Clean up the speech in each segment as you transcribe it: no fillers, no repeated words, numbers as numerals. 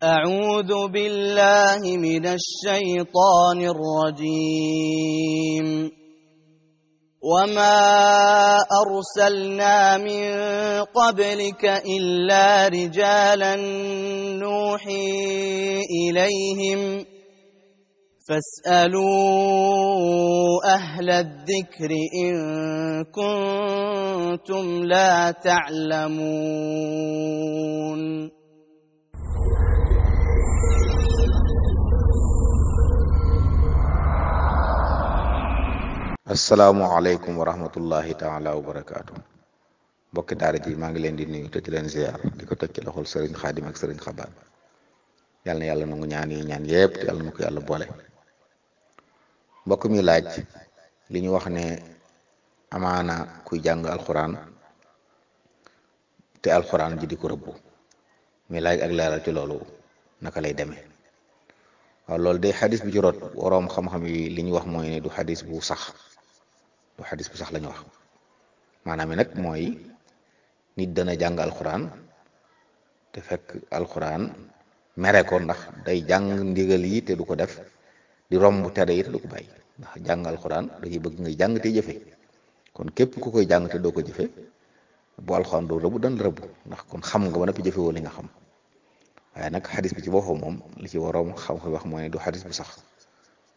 أعوذ بالله من الشيطان الرجيم وما أرسلنا من قبلك إلا رجالا نوحي إليهم فاسألوا أهل الذكر إن كنتم لا تعلمون asalaamualeykum wa rahmatullahi taala wa barakaatu mbokki daara ji maa ngi leen di nuyu te di leen ziar di ko teg ci loxol sëriñ xaadim ak sëriñ xabaan yàlla na yàlla nangu ñaan yi ñaan yépp te yàlla na ko yàlla boole. mbokk mi laaj li ñu wax ne amaana kuy jàng alxuraan te alxuraan ji di ko rëbbu mi laaj ak leeral ci loolu naka lay demee. waaw loolu de xadis bi ci rot waroom xam-xam yi li ñu wax mooy ne du xadis bu sax du xadis bu sax la ñu wax maanaam nag mooy nit dana jàng alxuraan te fekk alxuraan mere ko ndax day jàng ndigal yi te du ko def di romb tere yi te du ko bàyyi ndax jàng alxuraan dañuy bëgg ngay jàng te jëfe kon képp ku koy jàng te doo ko jëfe bu alxuraan doo rëbb dan la rëbb ndax kon xam nga ba noppi jëfe woo li nga xam. waaye nag xadis bi ci boppam moom li ci waroom xam-xam wax mooy ne du xadis bu sax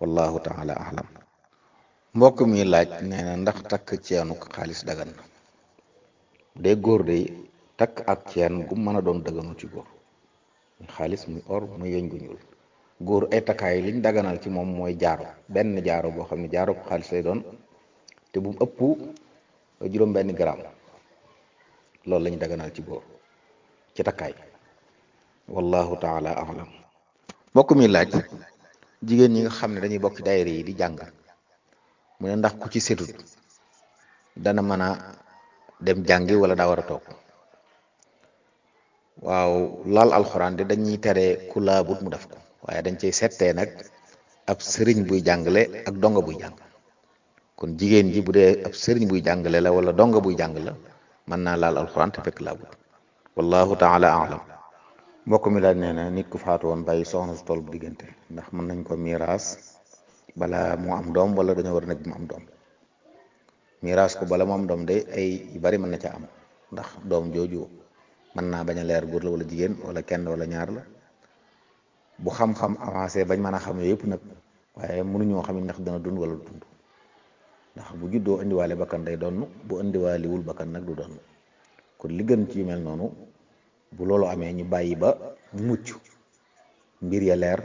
wallahu taala ahlam. mbokk mi laaj nee na ndax takk ceenu xaalis dagan na de góor de takk ak ceen gu mën a doon daganu ci góor muy xaalis muy or muy weñ gu ñuul góor ay takkaay liñ daganal ci moom mooy jaaro benn jaaro boo xam ne jaaro ko xaalis lay doon te bu mu ëpp juróom-benn gramme loolu lañ daganal ci góor ci takkaay wallahu taala alam. mbokk mi laaj jigéen ñi nga xam ne dañuy bokk ci daayira yi di jàng mu ne ndax ku ci setut dana mën a dem jàngi wala daa war a toog. waaw laal alxuraan de dañuy tere ku laabut mu def ko waaye dañ cey settee nag ab sëriñ buy jàngale ak donga buy jàng kon jigéen ji bu dee ab sëriñ buy jàngale la wala donga buy jàng la mën naa laal alxuraan te fekk laabut wallahu taala alam. mbokk mi laaj nee na nit ku faatu woon bàyyi soxna su toll bu diggante ndax mën nañ ko miiraas bala mu am doom wala dañoo war a nekk mu am doom. miiraas ko bala mu am doom de ay yu bari mën na ca am ndax doom jooju mën naa bañ a leer góor la wala jigéen wala kenn wala ñaar la bu xam-xam avancé bañ mën a xam yooyu yëpp nag waaye mënuñoo xam ndax dana dund wala du dund ndax bu juddoo indiwaale bakkan day doon bu indiwaaliwul bakkan nag du doon kon li gën ci yu mel noonu bu loolu amee ñu bàyyi ba mucc mbir ya leer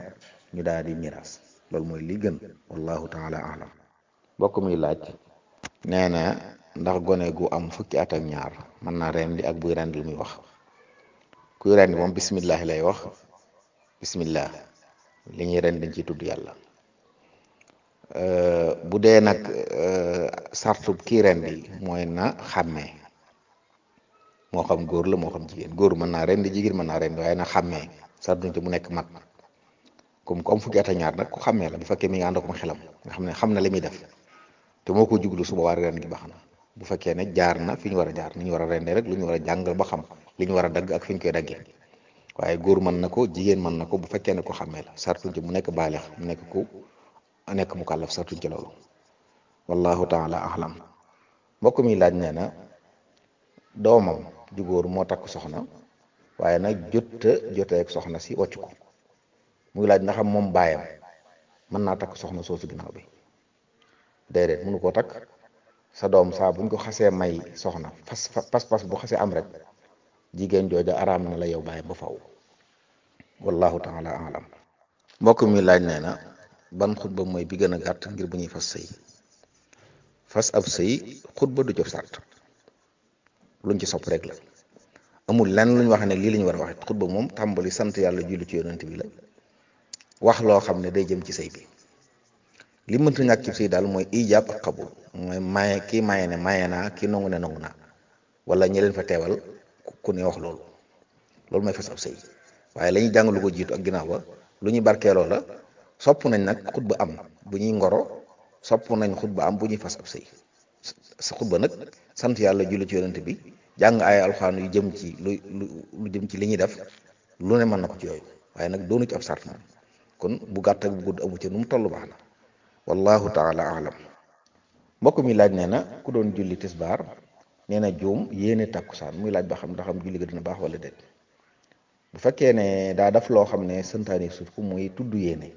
ñu daal di miraas loolu mooy li gën wallahu taala alam. mbokk muy laaj nee na ndax gone gu am fukki at ak ñaar mën naa rendi ak buy rendi lu muy wax. kuy rendi moom bismillah lay wax bismillah li ñuy rendi dañ ciy tudd yàlla. bu dee nag sartu kii rendi mooy na xàmmee moo xam góor la moo xam jigéen góor mën naa rendi jigéen mën naa rendi waaye na xàmmee sartuñ ci mu nekk mag comme ku am fukki at ak ñaar nag ku xàmmee la bu fekkee mi ngi ànd ak xelam nga xam ne xam na li muy def te moo ko jublu suba war ren gi baax na bu fekkee ne jaar na fi ñu war a jaar ni ñu war a rendee rek lu ñu war a jàngal ba xam li ñu war a dagg ak fi ñu koy daggee waaye góor mën na ko jigéen mën na ko bu fekkee ne ko xàmmee la sartuñ ci mu nekk baaleex mu nekk mu kàllaf sartuñ ci loolu wallahu taala ahlam. mbokk mi laaj nee na doomam ju góor moo takk soxna waaye nag jotee ak soxna si wàcc ko muy laaj ndax moom baayam mën naa takk soxna soosu ginnaaw bi. déedéet mënu koo takk sa doom saa buñ ko xasee may soxna pas bu xasee am rek jigéen jooja araam na la yow baayam ba faw wallahu taala alam. mbokk mi laaj nee na ban xutba mooy bi gën a gàtt ngir bu ñuy fas sëy. fas ab sëy xutba du jot sart luñ ci sopp rek la amul lenn luñ wax ne lii la ñu war a wax xutba moom tàmbali sant yàlla julli ci yonent bi la wax loo xam ne day jëm ci sëy bi li mënta ñàkk ci sëy daal mooy ijaab ak xabul mooy maye kii maye ne maye naa kii nangu ne nangu naa wala ñi leen fa teewal ku ne wax loolu mooy fas ab sëy waaye la ñuy jàng lu ko jiitu ak ginnaaw ba lu ñuy barkeeloo la sopp nañ nag xutba am bu ñuy ngoro sopp nañ xutba am bu ñuy fas ab sëy sa xutba nag sant yàlla julli ci yonent bi jàng ay alxuraan yu jëm ci lu jëm ci li ñuy def lu ne mën na ko ci yooyu waaye nag doonu ci ab sart moom kon bu gàtt ak bu gudd amu ci nu mu toll baax na wallahu taala alam. mbokk mi laaj nee na ku doon julli tisbaar nee na juum yéene takkusaan muy laaj ba xam ndax am julli ga dina baax wala déet. bu fekkee ne daa def loo xam ne santaani suuf ko muy tudd yéene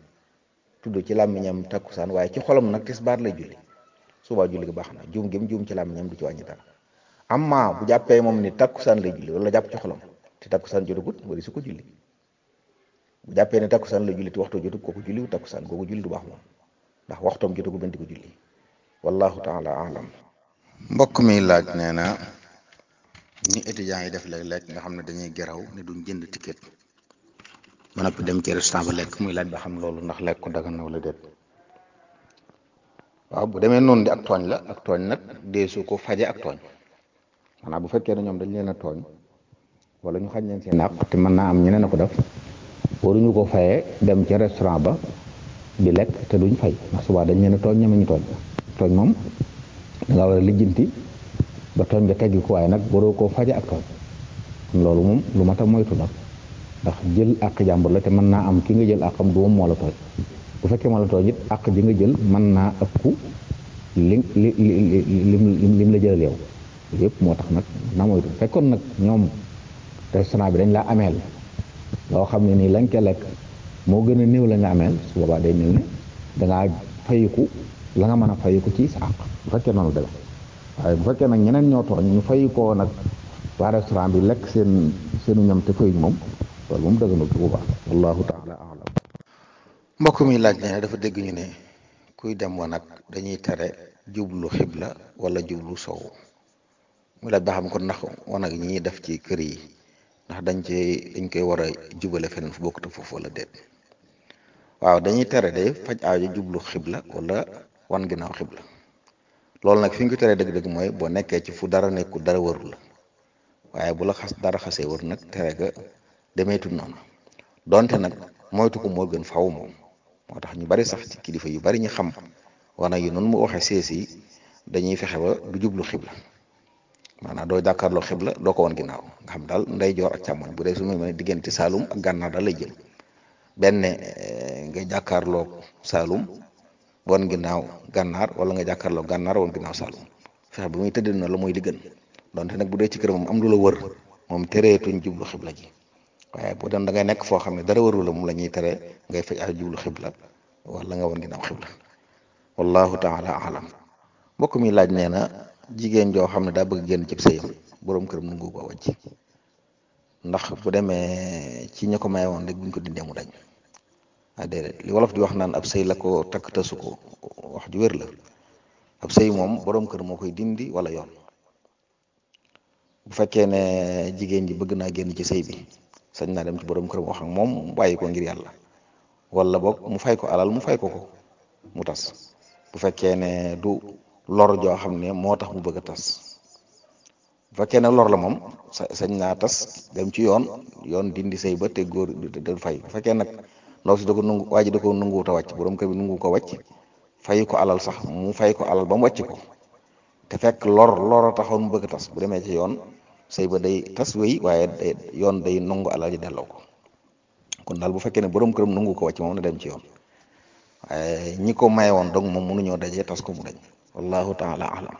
tudd ci làmmiñam takkusaan waaye ci xolam nag tisbaar lay julli subaa julli ga baax na juum gëm juum ci làmmiñam du ci wàññi dara. amma bu jàppee moom ni takkusaan lay julli wala jàpp ci xolam te takkusaan jotagut wala su ko julli bu jàppee ne takkusaan lay julli te waxtu jotut kooku julli wu takkusaan kooku julli du baax moom ndax waxtoom jotagut bañ di ko julli wallahu taala alam. mbokk mi laaj nee na ni étudiants yi def léeg-léeg nga xam ne dañuy geraw ne duñ jënd ticket ba noppi dem ci restaurant ba lekk muy laaj ba xam loolu ndax lekk ko dagan na wala déet. waaw bu demee noonu di ak tooñ la ak tooñ nag deesu ko faje ak tooñ maanaam bu fekkee ne ñoom dañ leen a tooñ wala ñu xañ leen seen àq te mën naa am ñeneen a ko def waruñu ko fayee dem ci restaurant ba di lekk te duñ fay ndax subaa dañ leen a tooñ ñeme ñu tooñ moom da nga war a lijjanti ba tooñ nga teggi ko waaye nag waroo koo faje ak tooñ loolu moom lu mat a moytu la ndax jël àq jàmbur la te mën naa am ki nga jël àqam du moom moo la tooñ bu fekkee moo la tooñ it àq ji nga jël mën naa ëpp lim la jëlal yow yëpp moo tax nag na moytu fekkoon nag ñoom restaurant bi dañ laa ameel loo xam ne nii lañ ca lekk moo gën a néew lañ la ameel su boobaa day mel ne dangaa fayiku la nga mën a fayiku ci sa àq bu fekkee noonu dala waaye bu fekkee nag ñeneen ñoo tooñ ñu fayikoo nag waa restaurant bi lekk seenu ñam te fayuñ moom loolu moom dëgganul bu baax wallahu taala alam. mbokk mi laaj ne dafa dégg ñu ne kuy dem wa nag dañuy tere jublu xibla wala jublu sow muy laaj ba xam kon ndax wanag ñi ñuy def ci kër yi ndax dañ koy war a jubale feneen fu bokkut foofu wala déet. waaw dañuy tere de faj aajo jublu xibla wala wan ginnaaw xibla loolu nag fi ñu ko teree dëgg-dëgg mooy boo nekkee ci fu dara nekkul dara wërul la waaye bu la dara xasee wër nag tere ga demeetul noonu donte nag moytu ko moo gën faw moom moo tax ñu bari sax ci kilifa yu bari ñu xam wanag yi noonu mu waxee sees yi dañuy fexe ba du jublu xibla maanaam doo jàkkaarloo xibla doo ko wan ginnaaw nga xam daal ndeyjoor ak càmmoñ bu dee su ma diggante Saalum ak gànnaar daal lay jël benn nga jàkkaarloo Saalum wan ginnaaw gànnaar wala nga jàkkaarloo gànnaar wan ginnaaw Saalum fexe ba muy tëddee noonu la mooy di gën donte nag bu dee ci kër moom am lu la wër moom tereetuñ jublu xibla ji waaye boo doon da ngay nekk foo xam ne dara wëru la moom la ñuy tere ngay faj ay jublu xibla wala nga wan ginnaaw xibla wallahu taala alam. mbokk mi laaj nee na jigéen joo xam ne daa bëgg génn cib sëyam boroom këram nangu ko wàcc ndax bu demee ci ña ko maye woon rek buñ ko dindee mu dañ déedéet li wolof di wax naan ab sëy la ko takk tasu ko wax ju wér la ab sëy moom boroom kër moo koy dindi wala yoon bu fekkee ne jigéen ji bëgg naa génn ci sëy bi sañ naa dem ci boroom kër wax ak moom mu bàyyi ko ngir yàlla wala boog mu fay ko alal mu fay ko mu tas bu fekkee ne du lor joo xam ne moo tax mu bëgg a tas bu fekkee ne lor la moom sañ naa tas dem ci yoon dindi sëy ba te góor du fay bu fekkee nag ndaw si da ko nungu waa ji da ko nunguwut a wàcc borom kër bi nungu ko wàcc fay ko alal sax mu fay ko alal ba mu wàcc ko te fekk lor a taxoon mu bëgg a tas bu demee ci yoon sëy ba day tas wéy waaye yoon day nungu alal ji delloo ko kon daal bu fekkee ne borom këram nungu ko wàcc moom na dem ci yoon waaye ñi ko maye woon donc moom mënuñoo dajee tas ko mu dañ wallahu taala alam.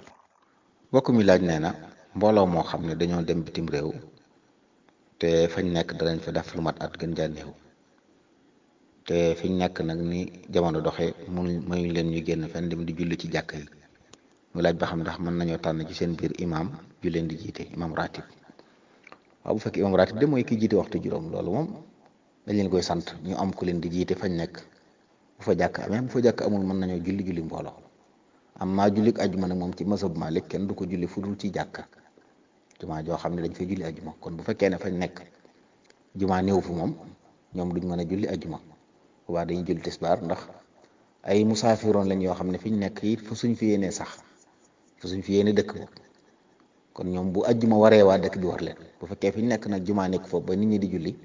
mbokk mi laaj nee na mbooloo moo xam ne dañoo dem bitim réew te fañ nekk danañ fa def lu mat at gën jaa néew te fiñ nekk nag ni jamono doxee mayuñ leen ñu génn fenn dem di julli ci jàkk yi mu laaj ba xam ndax mën nañoo tànn ci seen biir imam ju leen di jiite imam ratib. waaw bu fekkee imam ratib de mooy ki jiite waxtu juróom loolu moom dañ leen koy sant ñu am ku leen di jiite fañ nekk bu fa jàkk amee bu fa jàkk amul mën nañoo julli mbooloo am maa jullik ajjuma nag moom ci mazhab Malik kenn du ko julli fu dul ci jàkka jumaa joo xam ne dañ fay julli ajjuma kon bu fekkee ne fañ nekk jumaa néew fu moom ñoom duñ mën a julli ajjuma boobaa dañuy julli tisbaar ndax ay musaafiroon lañ yoo xam ne fi ñu nekk it fu suñ fi yéenee sax fu suñ fi yéenee dëkk boobu kon ñoom bu ajjuma waree waa dëkk bi war leen bu fekkee fi ñu nekk nag jumaa nekk foofu ba nit ñi di julli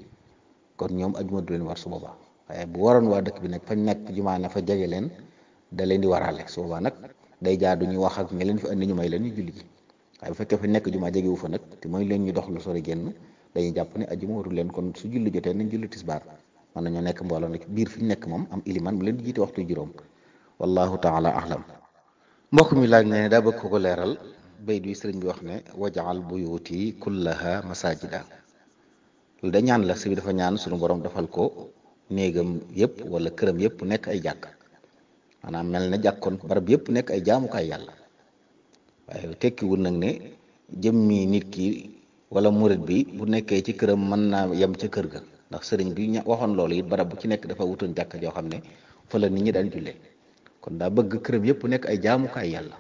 kon ñoom ajjuma du leen war su boobaa waaye bu waroon waa dëkk bi nag fañ nekk jumaa ne fa jege leen da leen di waraale su boobaa nag day jaadu ñu wax ak ñi leen fi andi ñu may leen ñu julli ji waaye bu fekkee fa nekk jumaa jegewu fa nag te mooy leen ñu dox lu sori génn dañuy jàpp ne ajjuma warul leen kon su julli jotee nañ julli tisbaar mën nañoo nekk mbooloo nekk biir fi ñu nekk moom am iliman bu leen di jiite waxtu juróom wallahu taala ahlam. mbokk mi laaj ne daa bëgg ko leeral bayt bi sëriñ bi wax ne wajaal buyuti kullaha masajida lu da ñaan la sëriñ bi dafa ñaan suñu borom defal ko néegam yëpp wala këram yëpp nekk ay jàkk maanaam mel ne jàkkoon barab yëpp nekk ay jaamukaay yàlla waaye tekkiwul nag ne jëmmi nit ki wala murit bi bu nekkee ci këram mën naa yem ca kër ga ndax sëriñ bi waxoon loolu it barab bu ci nekk dafa wutoon jàkk joo xam ne fa la nit ñi daan jullee kon daa bëgg këram yëpp nekk ay jaamukaay yàlla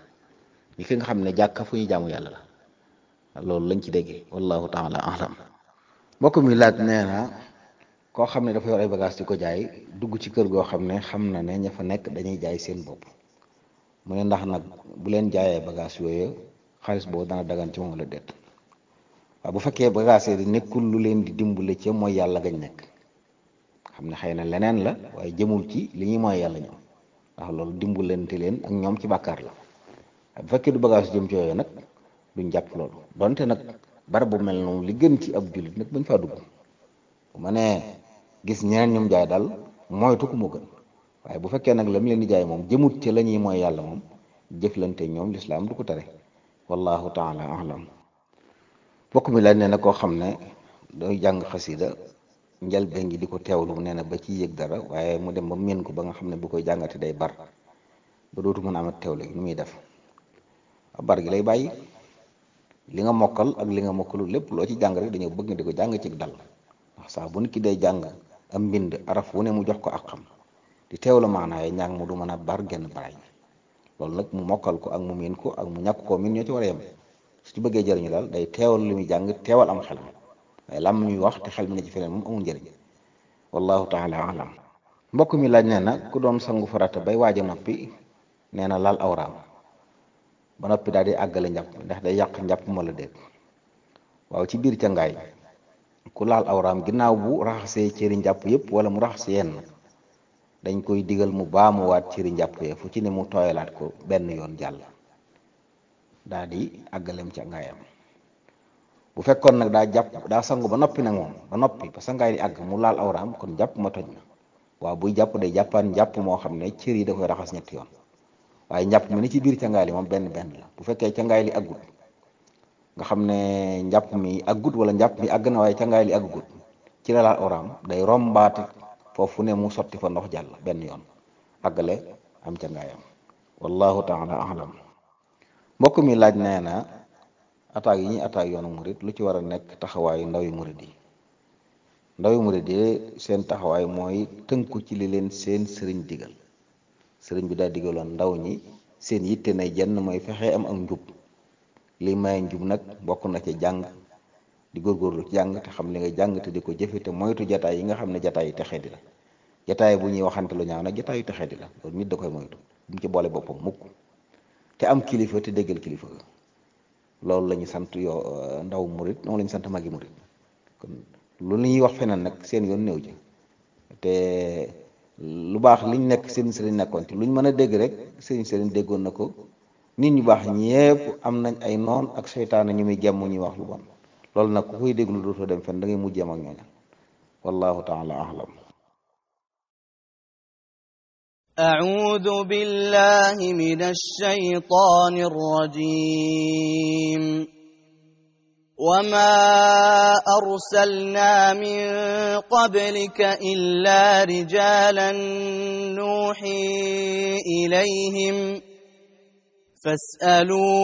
ñi ki nga xam ne jàkka fu ñuy jaamu yàlla la loolu lañ ci déggee wallahu taala alam. mbokk mi laaj nee na koo xam ne dafa yor ay bagage di ko jaay dugg ci kër goo xam ne xam na ne ña fa nekk dañuy jaay seen bopp mu ne ndax nag bu leen jaayee bagage yooyu xaalis boobu dana dagan ci moom la déet waaw bu fekkee bagage yi nekkul lu leen di dimbale ci mooy yàlla gañ nekk xam ne xëy na leneen la waaye jëmul ci li ñuy mooy yàlla ñoom ndax loolu dimbalante leen ak ñoom ci bàkkaar la bu fekkee du bagage jëm ci yooyu nag duñ jàpp loolu donte nag barab bu mel noonu li gën ci ab jullit nag bañ faa dugg bu ma nee gis ñeneen ñoom jaay daal moytu ko moo gën waaye bu fekkee nag la mu leen di jaay moom jëmut ci la ñuy mooy yàlla moom jëflante ñoom lislaam du ko tere wallahu taala alam. bokk mi laaj nee na koo xam ne dooy jàng xasida njëlbéen gi di ko teewlu nee na ba ci yëg dara waaye mu dem ba mën ko ba nga xam ne bu koy jàngati day bar ba dootu mën a amat teewlu gi nu muy def bar gi lay bàyyi li nga mokkal ak li nga mokkalul lépp loo ci jàng rek dañoo bëgg nga di ko jàng ci dal ndax saa bu nit ki day jàng am mbind araf wu ne mu jox ko ak xam di teewlu maanaa ñaag mu du mën a bar genn baraay loolu nag mu mokkal ko ak mu miin ko ak mu ñàkk koo miin ñoo ci war a yem su ci bëggee jëriñu daal day teewal li muy jàng teewal am xel waaye lam ñuy wax te xel mi ne ci feneen moom amul njëriñ wallahu taala alam. mbokk mi laaj nee na ku doon sangu farata bay waaj a noppi nee na laal awraam ba noppi daal di àggale njàpp ndax day yàq njàpp ma la déet waaw ci biir cangaay ku laal awraam ginnaaw bu raxasee cëri njàpp yëpp wala mu raxas yenn dañ koy digal mu baamuwaat cëri njàpp yee fu ci ne mu tooyalaat ko benn yoon jàll daa di àggalem cangaayam bu fekkoon nag daa sangu ba noppi nag moom ba noppi ba sangaay di àgg mu laal awraam kon jàpp ma toj na waaw buy jàpp day jàppaan njàpp moo xam ne cër yi da koy raxas ñetti yoon waaye njàpp mi ni ci biir cangaay li moom benn benn la bu fekkee cangaay li àggut nga xam ne njàpp mi àggut wala njàpp mi àgg na waaye cangaay li àggut ci la laal awraam day rombaati foofu ne mu sotti fa ndox jàll benn yoon àggale am cangaayam wallahu taala alam. mbokk mi laaj nee na attaques yi ñuy attaque yoonu murid lu ci war a nekk taxawaayu ndawi murid yi ndawi murid yi seen taxawaay mooy tënku ci li leen seen sëriñ digal sëriñ bi daa digaloon ndaw ñi seen yitte nay jenn mooy fexe am ak njub li maye njub nag bokk na ci jàng di góorgóorlu ci jàng te xam li nga jàng te di ko jëfe te moytu jataay yi nga xam ne jataay yi texee di la jataay bu ñuy waxante lu ñaaw nag jataay yu texee di la loolu nit da koy moytu bu mu ci boole boppam mukk te am kilifa te déggal kilifa loolu la ñu sant yoo ndaw murit moom la ñu sant magi murit kon lu ñuy wax feneen nag seen yoon néew ji te lu baax liñ nekk seen sëriñ nekkoon ci luñ mën a dégg rek sëriñ déggoon na ko nit ñu baax ñépp am nañ ay noon ak seytaane ñu muy gemm ñuy wax lu bon loolu nag ku koy déglu dootoo dem fen da ngay mujjee ak ñooñu wallahu taala ahlam. أعوذ بالله من الشيطان الرجيم وما أرسلنا من قبلك إلا رجالا نوحي إليهم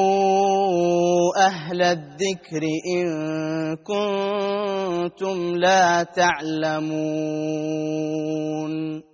فاسألوا أهل الذكر إن كنتم لا تعلمون